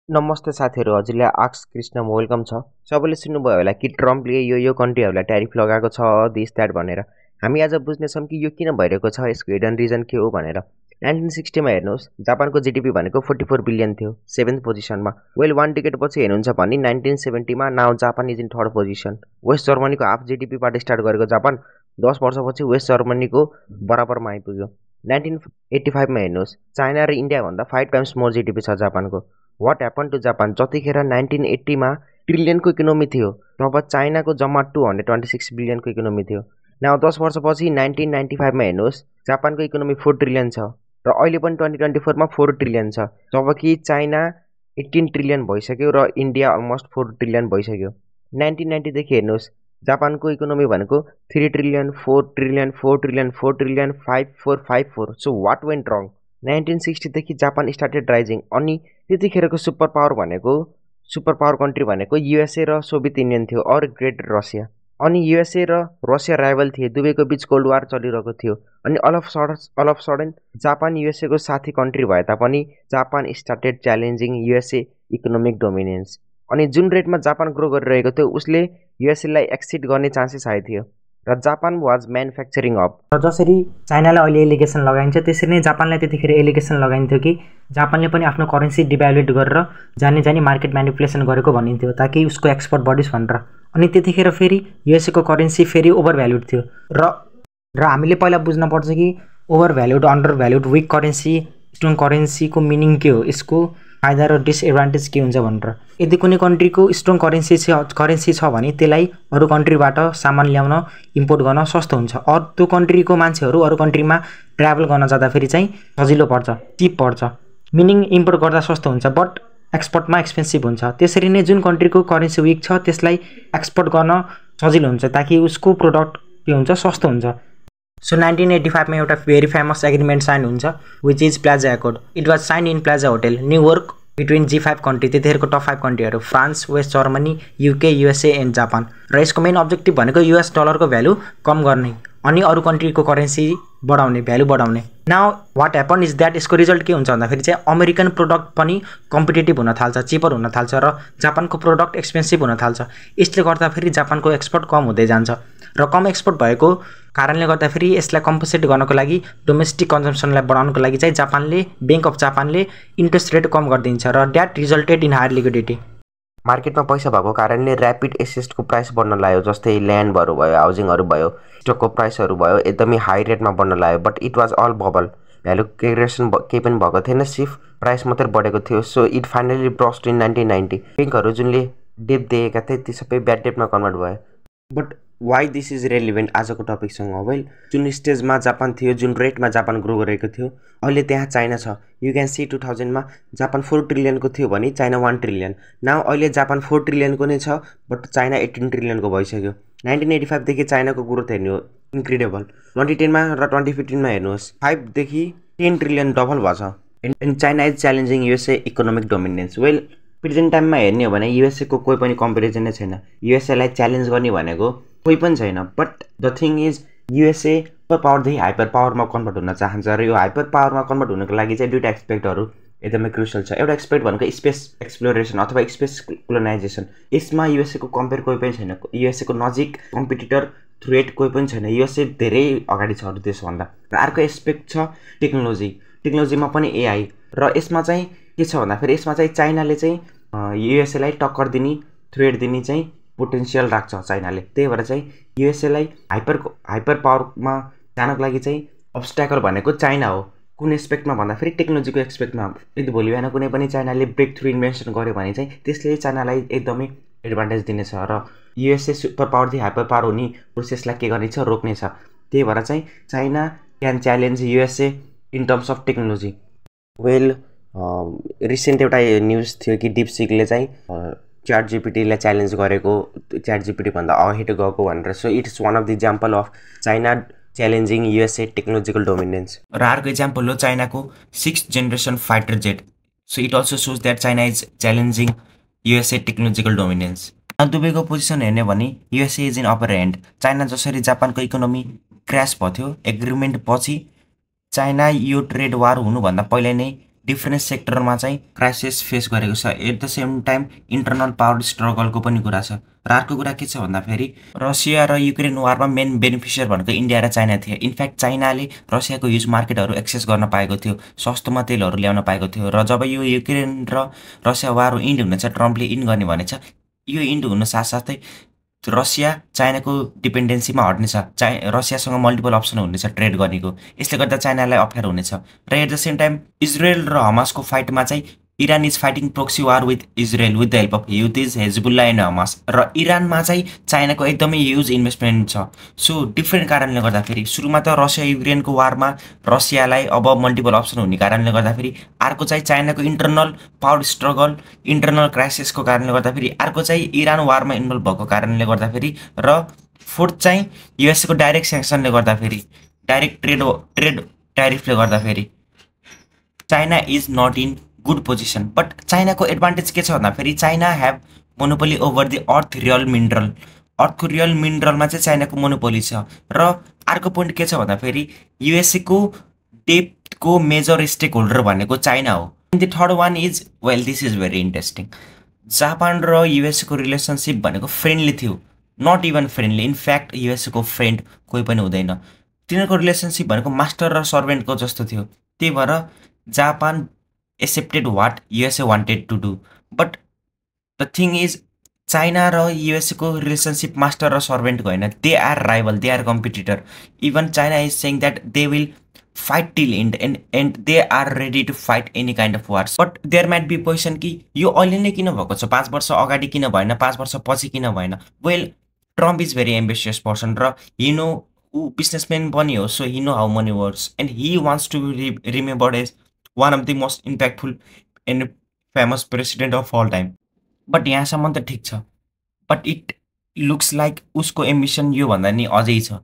नमस्ते साथीहरू, हजुरलाई आक्स कृष्णमा वेलकम छ। सबैले सुन्नुभयो होला कि ट्रम्पले यो कन्ट्रीहरूलाई ट्यारिफ लगाएको छ दिस द्याट भनेर। हामी आज बुझ्नेछौँ कि यो किन भइरहेको छ, यसको हिडन रिजन के हो भनेर। 1960मा हेर्नुहोस्, जापानको जिडिपी भनेको 44 बिलियन थियो, 7th पोजिसनमा। वेल 1 डिकेड पछि हेर्नुहुन्छ भने 1970मा now Japan is in 3rd position. West जर्मनीको हाफ जिडिपीबाट स्टार्ट गरेको जापान 10 वर्षपछि वेस्ट जर्मनीको बराबरमा आइपुग्यो। 1985मा हेर्नुहोस्, चाइना र इन्डियाभन्दा 5 टाइम्स मोर जिडिपी छ जापानको। What happen to Japan? जतिखेर 1980मा ट्रिलियनको इकोनोमी थियो, तब चाइनाको जम्मा 226 बिलियनको इकोनोमी थियो। नाउ 10 वर्षपछि 1995मा हेर्नुहोस्, जापानको इकोनोमी 4 ट्रिलियन छ र अहिले पनि 2024मा 4 ट्रिलियन छ, जबकि चाइना 18 ट्रिलियन भइसक्यो र इन्डिया अलमोस्ट 4 ट्रिलियन भइसक्यो। 1990देखि हेर्नुहोस्, जापानको इकोनोमी भनेको 3 trillion 4 trillion 4 trillion 4 trillion 5454। So what went wrong? 1960देखि जापान स्टार्टेड राइजिङ। अनि त्यतिखेरको सुपर पावर कन्ट्री भनेको युएसए र सोभियत युनियन थियो, और ग्रेट रसिया। अनि युएसए र रसिया राइभल थिए, दुवैको बिच कोल्ड वार चलिरहेको थियो। अनि अल अफ सडन जापान युएसएको साथी कन्ट्री भए तापनि Japan started challenging USA economic dominance. अनि जुन रेटमा जापान ग्रो गरिरहेको थियो, उसले युएसएलाई एक्सिड गर्ने चान्सेस आएको थियो र जापान वाज म्यानुफ्याक्चरिङ हब। र जसरी चाइनालाई अहिले एलिगेसन लगाइन्छ, त्यसरी नै जापानलाई त्यतिखेर एलिगेसन लगाइन्थ्यो कि जापानले पनि आफ्नो करेन्सी डिभ्यालुएट गरेर जानी मार्केट म्यानिपुलेसन गरेको भनिन्थ्यो, ताकि उसको एक्सपोर्ट बढोस् भनेर। अनि त्यतिखेर फेरि युएसएको करेन्सी फेरि ओभर भ्यालुड थियो र हामीले पहिला बुझ्नुपर्छ कि over valued, under valued, weak currency, strong करेन्सीको मिनिङ के हो, यसको फाइदा र डिसएडभान्टेज के हुन्छ भनेर। यदि कुनै कन्ट्रीको स्ट्रङ करेन्सी छ भने त्यसलाई अरू कन्ट्रीबाट सामान ल्याउन, इम्पोर्ट गर्न सस्तो हुन्छ। त्यो कन्ट्रीको मान्छेहरू अरू कन्ट्रीमा ट्राभल गर्न जाँदाखेरि चाहिँ सजिलो पर्छ, चिप पर्छ। मिनिङ इम्पोर्ट गर्दा सस्तो हुन्छ, बट एक्सपोर्टमा एक्सपेन्सिभ हुन्छ। त्यसरी नै जुन कन्ट्रीको करेन्सी विक छ त्यसलाई एक्सपोर्ट गर्न सजिलो हुन्छ, ताकि उसको प्रोडक्ट के हुन्छ, सस्तो हुन्छ। सो 1985मा एउटा भेरी फेमस एग्रिमेन्ट साइन हुन्छ, which is Plaza Accord. It was sign in Plaza hotel, New York, between G5 country, त्यतिखेरको टप 5 कन्ट्रीहरू France, west Germany, UK, USA and Japan. र यसको मेन अब्जेक्टिभ भनेको युएस डलरको भ्यालु कम गर्ने अनि अरू कन्ट्रीको करेन्सी बढाउने, भ्यालु बढाउने। Now what happen is that, यसको रिजल्ट के हुन्छ भन्दाखेरि चाहिँ अमेरिकन प्रोडक्ट पनि कम्पिटेटिभ हुन थाल्छ, चिपर हुन थाल्छ र जापानको प्रोडक्ट एक्सपेन्सिभ हुन थाल्छ। यसले गर्दाखेरि जापानको एक्सपोर्ट कम हुँदै जान्छ र कम एक्सपोर्ट भएको कारणले गर्दाखेरि यसलाई कम्पनसेट गर्नको लागि, डोमेस्टिक कन्जम्सनलाई बढाउनको लागि चाहिँ ब्याङ्क अफ जापानले इन्ट्रेस्ट रेट कम गरिदिन्छ र that resulted in higher liquidity. मार्केटमा पैसा भएको कारणले ऱ्यापिड एसेटको प्राइस बढ्न लाग्यो, जस्तै ल्यान्डहरू भयो, हाउसिङहरू भयो, स्टकको प्राइसहरू भयो, एकदमै हाई रेटमा बढ्न लाग्यो। But it was all bubble, value creation केही पनि भएको थिएन, सिर्फ प्राइस मात्रै बढेको थियो। So it finally burst in 1990। ब्याङ्कहरू जुनले डेट दिएका थिए ती सबै ब्याड डेटमा कन्भर्ट भयो। But why this is relevant आजको टपिकसँग? वेल, जुन स्टेजमा जापान थियो, जुन रेटमा जापान ग्रो गरेको थियो, अहिले त्यहाँ चाइना छ। यु क्यान सी 2000मा जापान 4 ट्रिलियनको थियो भने चाइना 1 ट्रिलियन। नाउ अहिले जापान 4 ट्रिलियनको नै छ, बट चाइना 18 ट्रिलियनको भइसक्यो। 1985देखि चाइनाको ग्रोथ हेर्नु इन्क्रेडिबल। 2010मा र 2015मा हेर्नुहोस्, 5देखि 10 ट्रिलियन डबल भएको छ। And China is challenging USA economic dominance. Well, present टाइममा हेर्ने हो भने युएसएको कोही पनि कम्पेरिजन नै छैन। युएसएलाई च्यालेन्ज गर्ने भनेको कोही पनि छैन। But the thing is, USA super पावरदेखि हाइपर पावरमा कन्भर्ट हुन चाहन्छ र यो हाइपर पावरमा कन्भर्ट हुनको लागि चाहिँ दुईवटा एक्सपेक्टहरू एकदमै क्रुसियल छ। एउटा एक्सपेक्ट भनेको स्पेस एक्सप्लोरेसन अथवा स्पेस कोलोनाइजेसन। यसमा युएसएको कम्पेयर कोही पनि छैन। युएसएको नजिक कम्पिटिटर थ्रेट कोही पनि छैन। युएसए धेरै अगाडि छ अरू देशभन्दा। र अर्को एक्सपेक्ट छ टेक्नोलोजी। टेक्नोलोजीमा पनि एआई। र यसमा चाहिँ के छ भन्दाखेरि, यसमा चाहिँ चाइनाले चाहिँ युएसएलाई टक्कर दिने, थ्रेट दिने चाहिँ पोटेन्सियल राख्छ चाइनाले। त्यही भएर चाहिँ युएसएलाई हाइपर पावरमा जानको लागि चाहिँ अब्स्ट्याकल भनेको चाइना हो। कुन एस्पेक्टमा भन्दाखेरि टेक्नोलोजीको एक्सपेक्टमा। यदि भोलि बिहान कुनै पनि चाइनाले ब्रेक थ्रु इन्भेन्सन गर्यो भने चाहिँ त्यसले चाइनालाई एकदमै एडभान्टेज दिनेछ र युएसए सुपर पावरदेखि हाइपर पावर हुने प्रोसेसलाई के गर्नेछ, रोक्नेछ। त्यही भएर चाहिँ China can challenge USA in terms of technology. Well, recent एउटा न्युज थियो कि डिपसिकले चाहिँ च्याट जिपिटीलाई च्यालेन्ज गरेको, च्याट जिपिटी भन्दा अहेड गएको भनेर। So it's one of the example of China challenging USA technological dominance. र अर्को इक्जाम्पल हो चाइनाको 6th generation fighter jet. So it also shows that China is challenging USA technological dominance. दुबईको position हेर्ने भने USA is in upper hand. China जसरी जापानको economy crash भयो थियो, एग्रिमेन्ट पछि चाइना यो ट्रेड वार हुनुभन्दा पहिला नै डिफ्रेन्ट सेक्टरमा चाहिँ क्राइसिस फेस गरेको छ। At the same time internal power स्ट्रगलको पनि कुरा छ। र अर्को कुरा के छ भन्दाखेरि रसिया र युक्रेन वारमा मेन बेनिफिसियर भनेको इन्डिया र चाइना थिए। इनफ्याक्ट चाइनाले रसियाको ह्युज मार्केटहरू एक्सेस गर्न पाएको थियो, सस्तोमा तेलहरू ल्याउन पाएको थियो। र जब यो युक्रेन र रसिया वार इन्ड हुनेछ, ट्रम्पले इन्ड गर्ने भनेछ, यो इन्ड हुनु साथसाथै रसिया चाइनाको डिपेन्डेन्सीमा हट्नेछ। रसियासँग मल्टिपल अप्सन हुनेछ ट्रेड गर्नेको। यसले गर्दा चाइनालाई अप्ठ्यारो हुनेछ। र at the same time Israel र हमासको फाइटमा चाहिँ Iran is fighting proxy war with Israel with the help of Houthis, Hezbollah and Hamas. र इरानमा चाहिँ चाइनाको एकदमै ह्युज इन्भेस्टमेन्ट छ। सो डिफ्रेन्ट कारणले गर्दाखेरि सुरुमा त रसिया युक्रेनको वारमा रसियालाई अब मल्टिपल अप्सन हुने कारणले गर्दाखेरि, अर्को चाहिँ चाइनाको इन्टरनल पावर स्ट्रगल, इन्टरनल क्राइसिसको कारणले गर्दाखेरि, अर्को चाहिँ इरान वारमा इन्भल्भ भएको कारणले गर्दाखेरि, र फोर्थ चाहिँ युएसएको डाइरेक्ट स्याङ्सनले गर्दाखेरि, डाइरेक्ट ट्रेड ट्यारिफले गर्दाखेरि China is not in good position. But चाइनाको एडभान्टेज के छ भन्दाखेरि China have monopoly over the earth real mineral. अर्थको रियल मिनरलमा चाहिँ चाइनाको मोनोपोली छ। र अर्को पोइन्ट के छ भन्दाखेरि युएसएको डेप्थको मेजर स्टेक होल्डर भनेको चाइना हो। And the third one is, well this is very interesting, Japan र युएसएको रिलेसनसिप भनेको फ्रेन्डली थियो, नट इभन फ्रेन्डली। इनफ्याक्ट युएसएको फ्रेन्ड कोही पनि हुँदैन। तिनीहरूको रिलेसनसिप भनेको मास्टर र सर्भेन्टको जस्तो थियो। त्यही भएर Japan accepted what USA wanted to do. But the thing is China र युएसएको रिलेसनसिप मास्टर र सर्भेन्टको होइन, they are rival, they are competitor. Even China is saying that they will fight till end and they are ready to fight any kind of wars. But there might be question कि यो अहिले नै किन भएको छ, 5 वर्ष अगाडि किन भएन, 5 वर्ष पछि किन भएन। Well, Trump is very ambitious person र हि नो, ऊ बिजनेसम्यान पनि हो, so he know how money works and he wants to be remembered as one of the most impactful and famous president of all time. But यहाँसम्म त ठिक छ, but it looks like उसको ambition योभन्दा नि अझै छ।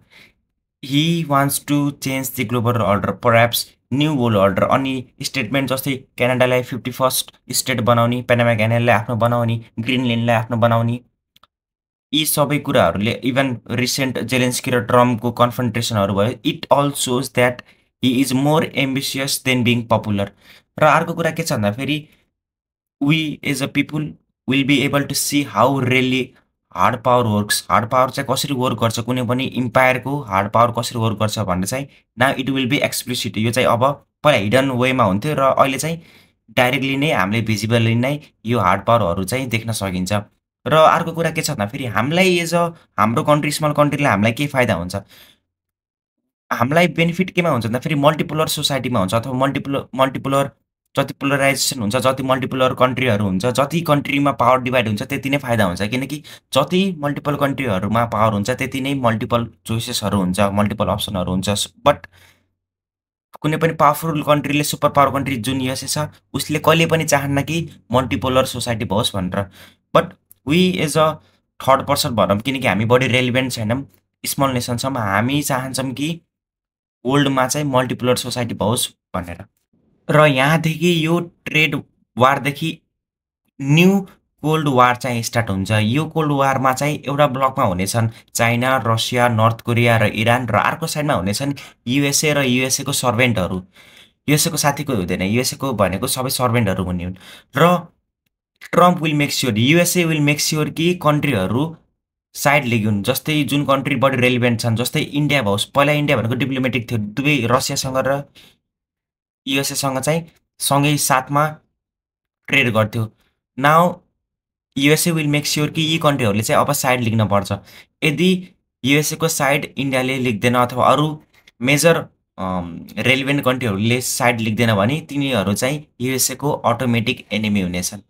He wants to change the global order, perhaps new world order. अनि स्टेटमेन्ट जस्तै क्यानाडालाई 51st स्टेट बनाउने, पेनामा क्यानाललाई आफ्नो बनाउने, ग्रिनल्यान्डलाई आफ्नो बनाउने, यी सबै कुराहरूले, इभन रिसेन्ट जेलेन्स्की र ट्रम्पको कन्फ्रन्टेसनहरू भयो, it all shows that he is more ambitious than being popular. र अर्को कुरा के छ भन्दाखेरि we as a people will be able to see how really hard power works. Hard power चाहिँ कसरी वर्क गर्छ, कुनै पनि इम्पायरको हार्ड पावर कसरी वर्क गर्छ भन्ने चाहिँ now it will be explicit. यो चाहिँ अब पहिला हिडन वेमा हुन्थ्यो र अहिले चाहिँ डाइरेक्टली नै हामीले भिजिबली नै यो हार्ड पावरहरू चाहिँ देख्न सकिन्छ। र अर्को कुरा के छ भन्दाखेरि हामीलाई एज अ हाम्रो कन्ट्री, स्मल कन्ट्रीलाई हामीलाई के फाइदा हुन्छ, हामीलाई बेनिफिट केमा हुन्छ भन्दाखेरि मल्टिपोलर सोसाइटीमा हुन्छ, अथवा मल्टिपोलर जति पोलराइजेसन हुन्छ, जति मल्टिपोलर कन्ट्रीहरू हुन्छ, जति कन्ट्रीमा पावर डिभाइड हुन्छ त्यति नै फाइदा हुन्छ। किनकि जति मल्टिपल कन्ट्रीहरूमा पावर हुन्छ त्यति नै मल्टिपल चोइसेसहरू हुन्छ, मल्टिपल अप्सनहरू हुन्छ। बट कुनै पनि पावरफुल कन्ट्रीले, सुपर पावर कन्ट्री जुन युएसए छ, उसले कहिले पनि चाहन्न कि मल्टिपोलर सोसाइटी होस् भनेर। But we as a third person भनौँ, किनकि हामी बढी रेलिभेन्ट छैनौँ, स्मल नेसन छौँ, हामी चाहन्छौँ कि वर्ल्डमा चाहिँ मल्टिपोलर सोसाइटी होस् भनेर। र यहाँदेखि यो ट्रेड वारदेखि न्यू कोल्ड वार चाहिँ स्टार्ट हुन्छ। यो कोल्ड वारमा चाहिँ एउटा ब्लकमा हुनेछन् चाइना, रसिया, नर्थ कोरिया र इरान, र अर्को साइडमा हुनेछन् युएसए र युएसएको सर्भेन्टहरू। युएसएको साथी कोही हुँदैन, युएसएको भनेको सबै सर्भेन्टहरू हुने हुन्। र Trump will make sure, USA will make sure कि कन्ट्रीहरू साइड लिगुन्। जस्तै जुन कन्ट्री बढी रेलिभेन्ट छन्, जस्तै इन्डिया होस्, पहिला इन्डिया भनेको डिप्लोमेटिक थियो, दुवै रसियासँग र युएसएसँग चाहिँ सँगै साथमा ट्रेड गर्थ्यो। Now USA will make sure कि यी कन्ट्रीहरूले चाहिँ अब साइड लिग्न पर्छ। यदि युएसएको साइड इन्डियाले लिग्दैन अथवा अरू मेजर रेलिभेन्ट कन्ट्रीहरूले साइड लिग्दैन भने तिनीहरू चाहिँ युएसएको अटोमेटिक एनिमी हुनेछन्।